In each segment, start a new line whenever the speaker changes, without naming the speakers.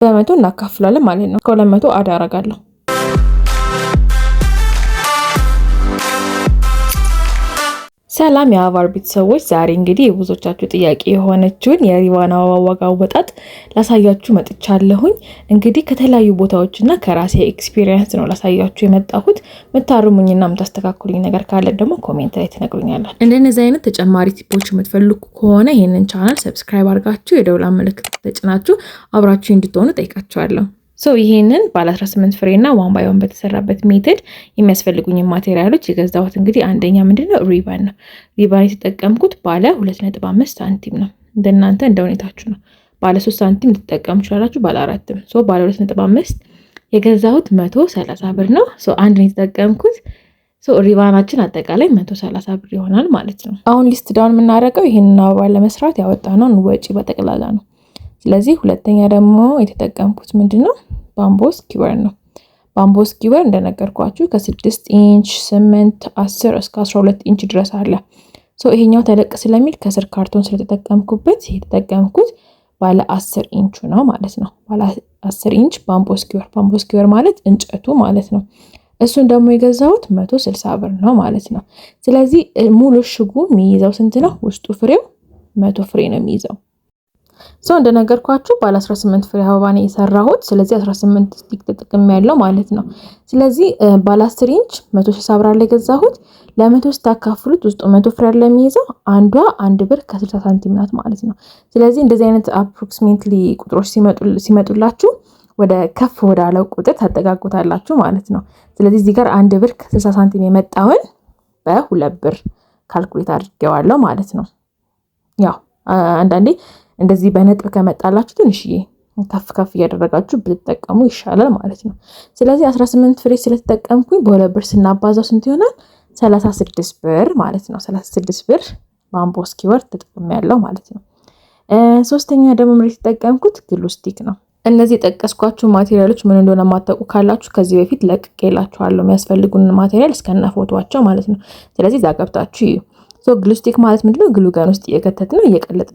በ100 እናካፍላለን ማለት ነው። ከ200 add አረጋለሁ። ሰላም የአቫር ቤተሰቦች፣ ዛሬ እንግዲህ የብዙዎቻችሁ ጥያቄ የሆነችውን የሪባን አበባ ዋጋ አወጣጥ ላሳያችሁ መጥቻለሁኝ። እንግዲህ ከተለያዩ ቦታዎችና ከራሴ experience ነው ላሳያችሁ የመጣሁት። የምታርሙኝና የምታስተካክሉኝ ነገር ካለ ደግሞ comment ላይ ትነግሩኛላችሁ። እንደነዚህ አይነት ተጨማሪ tip ኦች የምትፈልጉ ከሆነ ይህንን channel subscribe አድርጋችሁ የደውል ምልክት ተጭናችሁ አብራችሁ እንድትሆኑ ጠይቃችኋለሁ። So ይሄንን ባለ 18 ፍሬ እና one by one በተሰራበት method የሚያስፈልጉኝ material ኦች የገዛሁት እንግዲህ አንደኛ ምንድነው ሪባን ነው። ሪባን የተጠቀምኩት ባለ 2.5 ሳንቲም ነው። እንደናንተ እንደ ሁኔታችሁ ነው። ባለ 3 ሳንቲም ልትጠቀሙ ትችላላችሁ፣ ባለ 4ም። So ባለ 2.5 የገዛሁት 130 ብር ነው። So አንድ ነው የተጠቀምኩት። So ribbon ኣችን አጠቃላይ 130 ብር ይሆናል ማለት ነው። አሁን list down የምናደርገው ይሄንን አበባ ለመስራት ያወጣነውን ወጪ በጠቅላላ ነው። ስለዚህ ሁለተኛ ደግሞ የተጠቀምኩት ምንድነው bamboo skewer ነው። Bamboo skewer እንደነገርኳችሁ ከ6 ኢንች 8 10 እስከ 12 ኢንች ድረስ አለ። So ይሄኛው ተለቅ ስለሚል ከስር ካርቶን ስለተጠቀምኩበት የተጠቀምኩት ባለ 10 ኢንቹ ነው ማለት ነው። ባለ 10 ኢንች bamboo skewer። Bamboo skewer ማለት እንጨቱ ማለት ነው። እሱን ደግሞ የገዛሁት 160 ብር ነው ማለት ነው። ስለዚህ ሙሉ እሽጉ የሚይዘው ስንት ነው? ውስጡ ፍሬው 100 ፍሬ ነው የሚይዘው። So እንደነገርኳችሁ ባለ 18 ፍሬ አበባ ነው የሰራሁት። ስለዚህ 18 stick ተጠቅሜያለሁ ማለት ነው። ስለዚህ ባለ 10 ኢንች 160 ብር ላይ የገዛሁት። ለመቶ ስታካፍሉት ውስጡ 100 ፍሬ አለ የሚይዘው አንዷ 1 ብር ከ60 ሳንቲም ናት ማለት ነው። ስለዚህ እንደዚህ አይነት approximately ቁጥሮች ሲመጡላችሁ ወደ ከፍ ወዳለው ቁጥር ታጠጋጉታላችሁ ማለት ነው። ስለዚህ እዚህ ጋር 1 ብር ከ60 ሳንቲም የመጣውን በ2 ብር calculate አድርጌዋለሁ ማለት ነው። ያው አንዳንዴ እንደዚህ በነጥብ ከመጣላችሁ ትንሽዬ ከፍ ከፍ እያደረጋችሁ ብትጠቀሙ ይሻላል ማለት ነው። ስለዚህ 18 ፍሬ ስለተጠቀምኩኝ በ2 ብር ስናባዛው ስንት ይሆናል? 36 ብር ማለት ነው። 36 ብር bamboo skewer ተጠቅሜያለሁ ማለት ነው። ሶስተኛ ደግሞ ምን የተጠቀምኩት glue stick ነው። እነዚህ የጠቀስኳችሁ material ኦች ምን እንደሆነ የማታውቁ ካላችሁ ከዚህ በፊት ለቅቄላችኋለሁ የሚያስፈልጉን material እስከነ ፎቶዋቸው ማለት ነው። ስለዚህ እዛ ገብታችሁ እዩ። So glue stick ማለት ምንድነው? Glue gun ውስጥ እየከተት ነው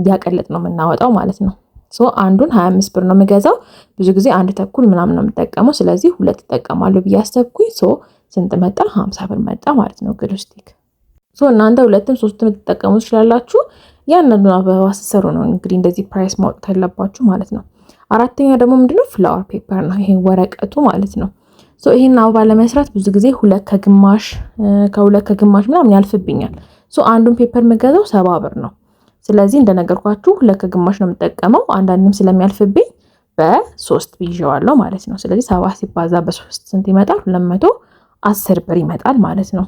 እያቀለጥ ነው የምናወጣው ማለት ነው። So አንዱን 25 ብር ነው የምገዛው። ብዙ ጊዜ አንድ ተኩል ምናምን ነው የምጠቀመው። ስለዚህ ሁለት እጠቀማለሁ ብዬ አሰብኩኝ። So ስንት መጣ? 50 ብር መጣ ማለት ነው glue stick። So እናንተ ሁለትም ሶስትም ልትጠቀሙ ትችላላችሁ። ያንዳንዱን አበባ ስትሰሩ ነው እንግዲህ እንደዚህ price ማውጣት ያለባችሁ ማለት ነው። አራተኛ ደግሞ ምንድነው flower paper ነው። ይሄ ወረቀቱ ማለት ነው። So ይሄን አበባ ለመስራት ብዙ ጊዜ 2.5 ከ2.5 ምናምን ያልፍብኛል። So አንዱን paper የምገዛው 70 ብር ነው። ስለዚህ እንደነገርኳችሁ 2.5 ነው የምጠቀመው። አንዳንድም ስለሚያልፍብኝ በ3 ብይዤዋለሁ ማለት ነው። ስለዚህ 70 ሲባዛ በ3 ስንት ይመጣል? 210 ብር ይመጣል ማለት ነው።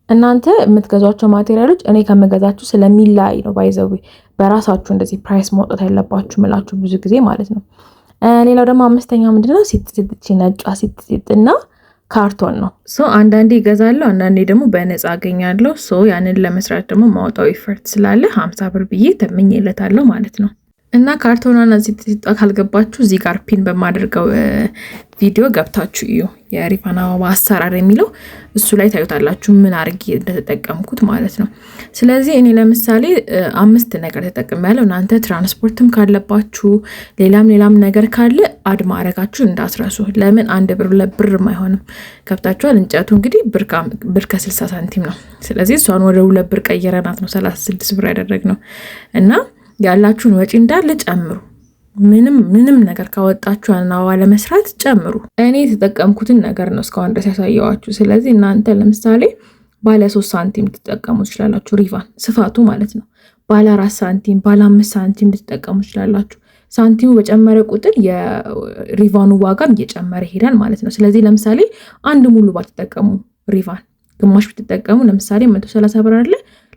እናንተ የምትገዟቸው material ኦች እኔ ከምገዛችሁ ስለሚለያይ ነው። By the way በራሳችሁ እንደዚህ price ማውጣት ያለባችሁ ምላችሁ ብዙ ጊዜ ማለት ነው። ሌላው ደግሞ አምስተኛ ምንድነው ሲጥ ሲጥ ነጯ ሲጥ ሲጥና ካርቶን ነው። So አንዳንዴ ይገዛለሁ፣ አንዳንዴ ደግሞ በነፃ አገኛለሁ። So ያንን ለመስራት ደግሞ ማውጣው effort ስላለ 50 ብር ብዬ ተመኝለታለሁ ማለት ነው። እና ካርቶኗና ሲጥ ሲጧ ካልገባችሁ እዚህ ጋር pin በማደርገው ቪዲዮ ገብታችሁ እዩ። የሪባን አበባ አሰራር የሚለው እሱ ላይ ታዩታላችሁ ምን አድርጌ እንደተጠቀምኩት ማለት ነው። ስለዚህ እኔ ለምሳሌ 5 ነገር ተጠቅሜያለሁ። እናንተ ትራንስፖርትም ካለባችሁ ሌላም ሌላም ነገር ካለ add ማድረጋችሁ እንዳትረሱ። ለምን 1 ብር 2 ብር አይሆንም። ገብታችኋል? እንጨቱ እንግዲህ ብር ከ60 ሳንቲም ነው። ስለዚህ እሷን ወደ 2 ብር ቀየረናት ነው 36 ብር ያደረግነው። እና ያላችሁን ወጪ እንዳለ ጨምሩ። ምንም ምንም ነገር ካወጣችሁ ያን አበባ ለመስራት ጨምሩ። እኔ የተጠቀምኩትን ነገር ነው እስካሁን ድረስ ያሳየኋችሁ። ስለዚህ እናንተ ለምሳሌ ባለ 3 ሳንቲም ልትጠቀሙ ትችላላችሁ፣ ሪቫን ስፋቱ ማለት ነው። ባለ 4 ሳንቲም፣ ባለ 5 ሳንቲም ልትጠቀሙ ትችላላችሁ። ሳንቲሙ በጨመረ ቁጥር የሪቫኑ ዋጋም እየጨመረ ይሄዳል ማለት ነው። ስለዚህ ለምሳሌ አንድ ሙሉ ባትጠቀሙ ሪቫን ግማሽ ብትጠቀሙ ለምሳሌ 130 ብር አለ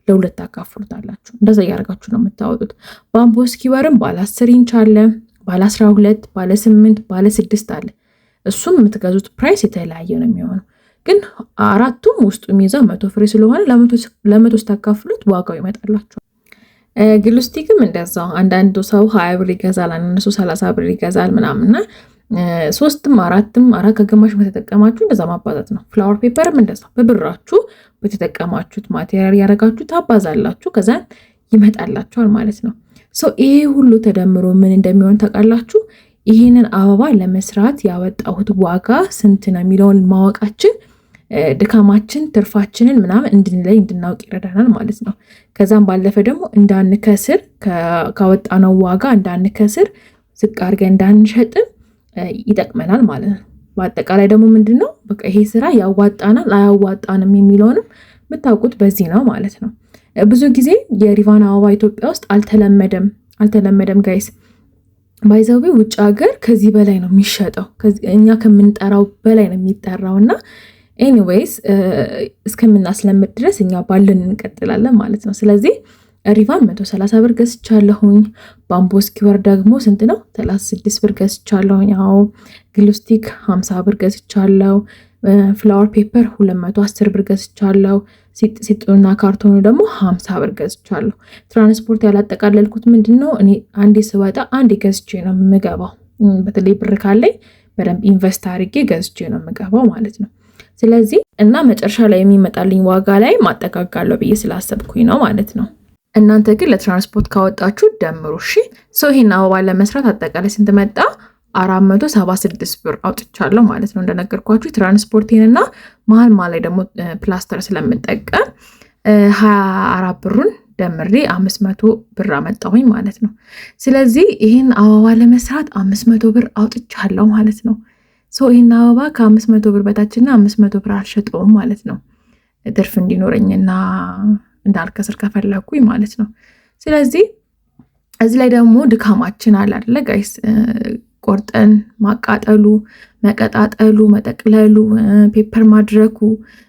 ለሁለት ታካፍሉታላችሁ። እንደዛ እያደረጋችሁ ነው የምታወጡት። Bamboo skewer ም ባለ 10 ኢንች አለ፣ ባለ 12፣ ባለ 8፣ ባለ 6 አለ። እሱም የምትገዙት price የተለያየ ነው የሚሆነው። ግን አራቱም ውስጡ የሚይዘው 100 ፍሬ ስለሆነ ለ100 ስታካፍሉት ዋጋው ይመጣላችኋል። Glue stick ም እንደዛው አንዳንዱ ሰው 20 ብር ይገዛል፣ አንዳንዱ ሰው 30 ብር ይገዛል ምናምንና 3ም 4ም 4.5 በተጠቀማችሁ እንደዛ ማባዛት ነው። Flower paper ም እንደዛ በብራችሁ በተጠቀማችሁት material ያደረጋችሁ ታባዛላችሁ፣ ከዛ ይመጣላችኋል ማለት ነው። So ይሄ ሁሉ ተደምሮ ምን እንደሚሆን ታውቃላችሁ? ይህንን አበባ ለመስራት ያወጣሁት ዋጋ ስንት ነው የሚለውን ማወቃችን ድካማችን ትርፋችንን ምናምን እንድንለይ እንድናውቅ ይረዳናል ማለት ነው። ከዛም ባለፈ ደግሞ እንዳንከስር፣ ካወጣነው ዋጋ እንዳንከስር፣ ዝቅ አድርገን እንዳንሸጥም ይጠቅመናል ማለት ነው። በአጠቃላይ ደግሞ ምንድን ነው፣ በቃ ይሄ ስራ ያዋጣናል አያዋጣንም የሚለውንም የምታውቁት በዚህ ነው ማለት ነው። ብዙ ጊዜ የሪቫን አበባ ኢትዮጵያ ውስጥ አልተለመደም፣ አልተለመደም guys። By the way ውጭ ሀገር ከዚህ በላይ ነው የሚሸጠው፣ እኛ ከምንጠራው በላይ ነው የሚጠራው። እና anyways እስከምናስለምድ ድረስ እኛ ባለን እንቀጥላለን ማለት ነው። ስለዚህ ሪቫን 130 ብር ገዝቻለሁኝ። Bamboo skewer ደግሞ ስንት ነው? 36 ብር ገዝቻለሁኝ። አዎ፣ glue stick 50 ብር ገዝቻለሁ። Flower paper 210 ብር ገዝቻለሁ። ሲጡና ካርቶኑ ደግሞ 50 ብር ገዝቻለሁ። ትራንስፖርት ያላጠቃለልኩት ምንድን ነው፣ እኔ አንዴ ስወጣ አንዴ ገዝቼ ነው የምገባው። በተለይ ብር ካለኝ በደንብ invest አድርጌ ገዝቼ ነው የምገባው ማለት ነው። ስለዚህ እና መጨረሻ ላይ የሚመጣልኝ ዋጋ ላይ ማጠጋጋለሁ ብዬ ስላሰብኩኝ ነው ማለት ነው። እናንተ ግን ለትራንስፖርት ካወጣችሁ ደምሩ እሺ። So ይሄን አበባ ለመስራት አጠቃላይ ስንት መጣ? 476 ብር አውጥቻለሁ ማለት ነው። እንደነገርኳችሁ ትራንስፖርቴንና መሀል መሀል ላይ ደግሞ ፕላስተር ስለምጠቀም 24 ብሩን ደምሬ 500 ብር አመጣሁኝ ማለት ነው። ስለዚህ ይህን አበባ ለመስራት 500 ብር አውጥቻለሁ ማለት ነው። So ይህን አበባ ከ500 ብር በታችና 500 ብር አልሸጠውም ማለት ነው። ትርፍ እንዲኖረኝና እንዳልከስር ከፈለግኩኝ ማለት ነው። ስለዚህ እዚህ ላይ ደግሞ ድካማችን አለ አይደለ guys? ቆርጠን ማቃጠሉ፣ መቀጣጠሉ፣ መጠቅለሉ፣ paper ማድረጉ፣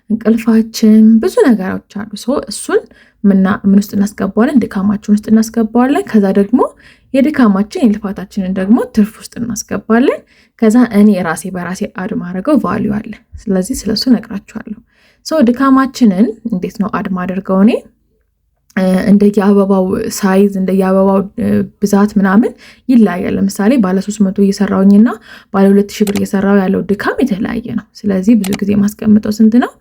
እንቅልፋችን፣ ብዙ ነገሮች አሉ። እሱን ምን ውስጥ እናስገባዋለን? ድካማችን ውስጥ እናስገባዋለን። ከዛ ደግሞ የድካማችን የልፋታችንን ደግሞ ትርፍ ውስጥ እናስገባለን። ከዛ እኔ ራሴ በራሴ add ማድረገው value አለ። ስለዚህ ስለሱ እነግራችኋለሁ። So ድካማችንን እንዴት ነው add ማደርገው እኔ? እንደየአበባው size፣ እንደየአበባው ብዛት ምናምን ይለያያል። ለምሳሌ ባለ 300 እየሰራውኝና ባለ 2000 ብር እየሰራው ያለው ድካም የተለያየ ነው። ስለዚህ ብዙ ጊዜ ማስቀምጠው ስንት ነው?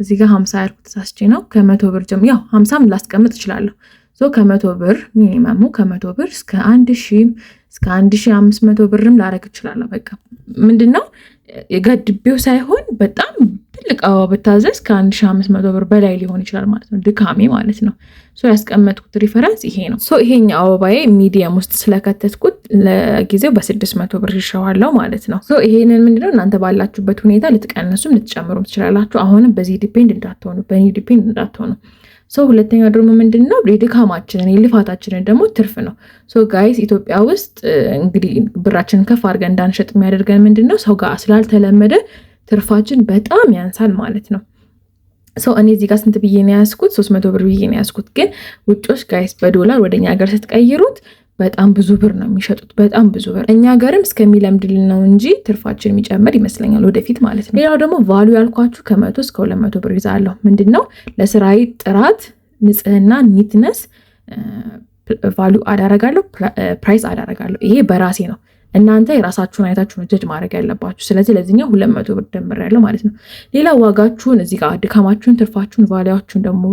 እዚህ ጋር 50 ያልኩት ተሳስቼ ነው። ከ100 ብር ጀምሮ፣ ያው 50ም ላስቀምጥ እችላለሁ። So ከ100 ብር minimum ኡ ከ100 ብር እስከ 1000፣ እስከ 1500 ብርም ላረግ እችላለሁ። በቃ ምንድን ነው፣ የገድቤው ሳይሆን በጣም ትልቅ አበባ ብታዘዝ ከ1500 ብር በላይ ሊሆን ይችላል ማለት ነው፣ ድካሜ ማለት ነው። So ያስቀመጥኩት reference ይሄ ነው። So ይሄኛው አበባዬ medium ውስጥ ስለከተትኩት ለጊዜው በ600 ብር ይሸዋለው ማለት ነው። So ይሄንን ምንድነው፣ እናንተ ባላችሁበት ሁኔታ ልትቀንሱም ልትጨምሩም ትችላላችሁ። አሁንም በዚህ depend እንዳትሆኑ፣ በእኔ depend እንዳትሆኑ። So ሁለተኛው ደግሞ ምንድን ነው፣ የድካማችንን የልፋታችንን ደግሞ ትርፍ ነው። So guys፣ ኢትዮጵያ ውስጥ እንግዲህ ብራችንን ከፍ አድርገን እንዳንሸጥ የሚያደርገን ምንድን ነው? ሰው ጋር ስላልተለመደ ትርፋችን በጣም ያንሳል ማለት ነው። So እኔ እዚህ ጋር ስንት ብዬ ነው ያዝኩት? 300 ብር ብዬ ነው ያዝኩት። ግን ውጮች guys በዶላር ወደ እኛ ሀገር ስትቀይሩት በጣም ብዙ ብር ነው የሚሸጡት። በጣም ብዙ ብር። እኛ ሀገርም እስከሚለምድልን ነው እንጂ ትርፋችን የሚጨምር ይመስለኛል ወደፊት ማለት ነው። ሌላው ደግሞ value ያልኳችሁ ከ100 እስከ 200 ብር ይዛለሁ። ምንድን ነው፣ ለስራዬ ጥራት፣ ንጽህና፣ neatness value add አደርጋለሁ፣ price add አደርጋለሁ። ይሄ በራሴ ነው። እናንተ የራሳችሁን አይታችሁ ነው judge ማድረግ ያለባችሁ። ስለዚህ ለዚህኛው 200 ብር ደምሬያለሁ ማለት ነው። ሌላ ዋጋችሁን እዚህ ጋር ድካማችሁን፣ ትርፋችሁን፣ value ኣችሁን ደግሞ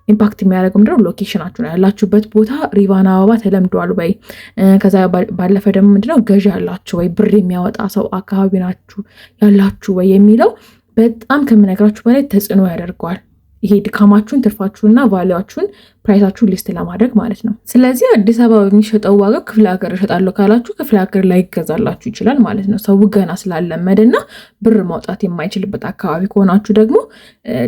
impact የሚያደርገው ምንድነው? Location ኣችሁ ነው። ያላችሁበት ቦታ ሪቫን አበባ ተለምዷል ወይ? ከዛ ባለፈ ደግሞ ምንድነው፣ ገዢ ያላችሁ ወይ፣ ብር የሚያወጣ ሰው አካባቢ ናችሁ ያላችሁ ወይ የሚለው በጣም ከምነግራችሁ በላይ ተጽዕኖ ያደርገዋል። ይሄ ድካማችሁን፣ ትርፋችሁንና value ኣችሁን፣ price ኣችሁን list ለማድረግ ማለት ነው። ስለዚህ አዲስ አበባ በሚሸጠው ዋጋ ክፍለ ሀገር እሸጣለሁ ካላችሁ ክፍለ ሀገር ላይ ይገዛላችሁ ይችላል ማለት ነው። ሰው ገና ስላለመደና ብር ማውጣት የማይችልበት አካባቢ ከሆናችሁ ደግሞ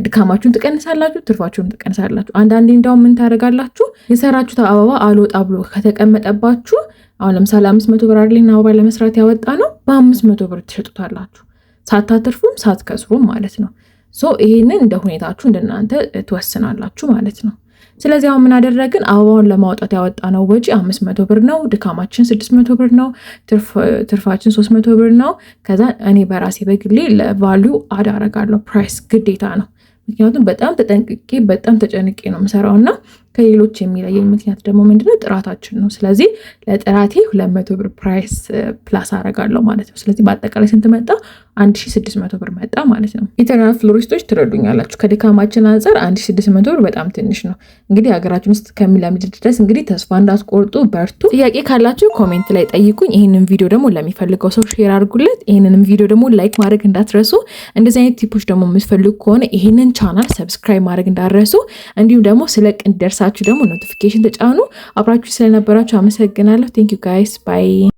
ድካማችሁን ትቀንሳላችሁ፣ ትርፋችሁን ትቀንሳላችሁ። አንዳንዴ እንዳውም ምን ታደርጋላችሁ? የሰራችሁት አበባ አልወጣ ብሎ ከተቀመጠባችሁ፣ አሁን ለምሳሌ 500 ብር አይደል አበባ ለመስራት ያወጣ ነው፣ በ500 ብር ትሸጡታላችሁ። ሳታትርፉም ሳትከስሩም ማለት ነው። So ይሄንን እንደ ሁኔታችሁ እንደናንተ ትወስናላችሁ ማለት ነው። ስለዚህ አሁን ምን አደረግን? አበባውን ለማውጣት ያወጣነው ወጪ 500 ብር ነው። ድካማችን 600 ብር ነው። ትርፋችን 300 ብር ነው። ከዛ እኔ በራሴ በግሌ ለ value add አደርጋለሁ። Price ግዴታ ነው። ምክንያቱም በጣም ተጠንቅቄ በጣም ተጨንቄ ነው የምሰራው እና ከሌሎች የሚለየኝ ምክንያት ደግሞ ምንድነው? ጥራታችን ነው። ስለዚህ ለጥራቴ 200 ብር price plus አረጋለሁ ማለት ነው። ስለዚህ በአጠቃላይ ስንት መጣ? 1600 ብር መጣ ማለት ነው። Internal florist ኦች ትረዱኛላችሁ። ከድካማችን አንጻር 1600 ብር በጣም ትንሽ ነው። እንግዲህ ሀገራችን ውስጥ ከሚለምድ ድረስ እንግዲህ ተስፋ እንዳትቆርጡ፣ በርቱ። ጥያቄ ካላችሁ comment ላይ ጠይቁኝ። ይህንን ቪዲዮ ደግሞ ለሚፈልገው ሰው share አድርጉለት። ይህንንም ቪዲዮ ደግሞ like ማድረግ እንዳትረሱ። እንደዚህ አይነት tip ኦች ደግሞ የምትፈልጉ ከሆነ ይህንን channel subscribe ማድረግ እንዳትረሱ። እንዲሁም ደግሞ ስለቅ እንዲደርሳችሁ ደግሞ notification ተጫኑ። አብራችሁ ስለነበራችሁ አመሰግናለሁ። Thank you guys, bye.